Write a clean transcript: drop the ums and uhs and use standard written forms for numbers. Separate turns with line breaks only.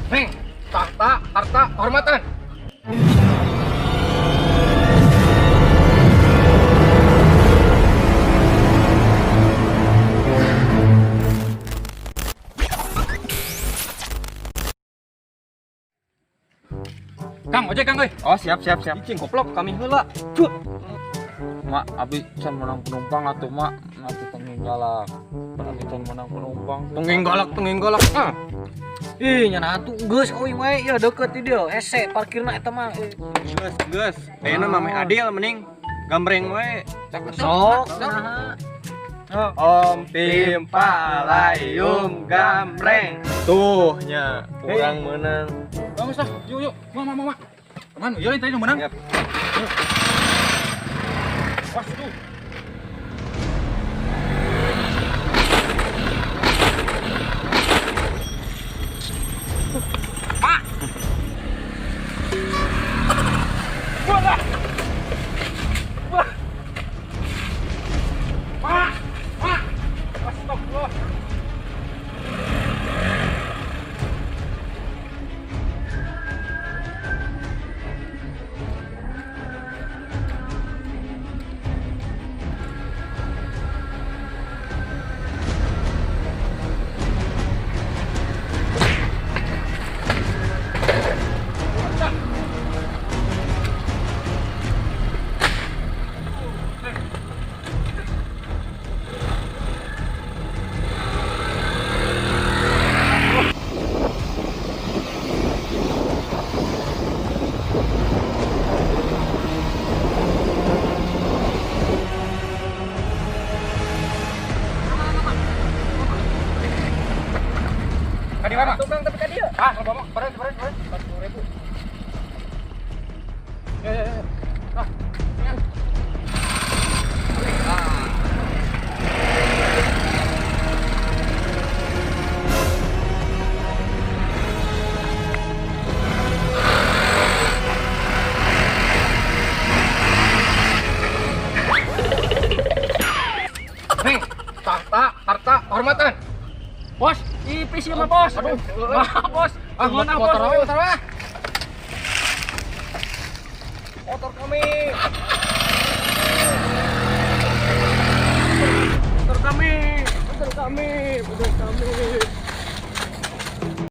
Neng, tahta, harta, kehormatan. Kang, ojek Kang euy.
Oh, siap siap siap.
Cing goblok kami heula. Cut.
Mak, abi can menang penumpang atuh mak. Atuh tenging galak. Abi can menang penumpang.
Tenging galak, tenging galak. Ah.
Ih, nya atuh geus euy wae ya deket di dieu. Hese parkirna eta mah.
Geus, geus. Ayeuna mah meh adil mending gambreng we.
Sok nah.
Om pim palayum gambreng. Tuh nya, urang menang.
Bagus lah, yuk yuk. Mak mak mak. Teman, yuk tadi nu menang.
Yap.
Wah, tuh. Pak. Wah. Wah. Pak. Pak. Astagfirullah. Kadi mana?
Tukang tapi ka dieu.
Ah, kalau bawa bareng bareng bareng 40.000. Ya ya ya. Ah. Ya. Neng, tahta, harta, kehormatan.
Bos, ipis ieu mah bos.
Aduh.
Maaf bos.
Ah,
Nuhun ah,
motor
bos.
wae, motor wae.
Motor kami.
Motor kami.
Motor kami, motor kami.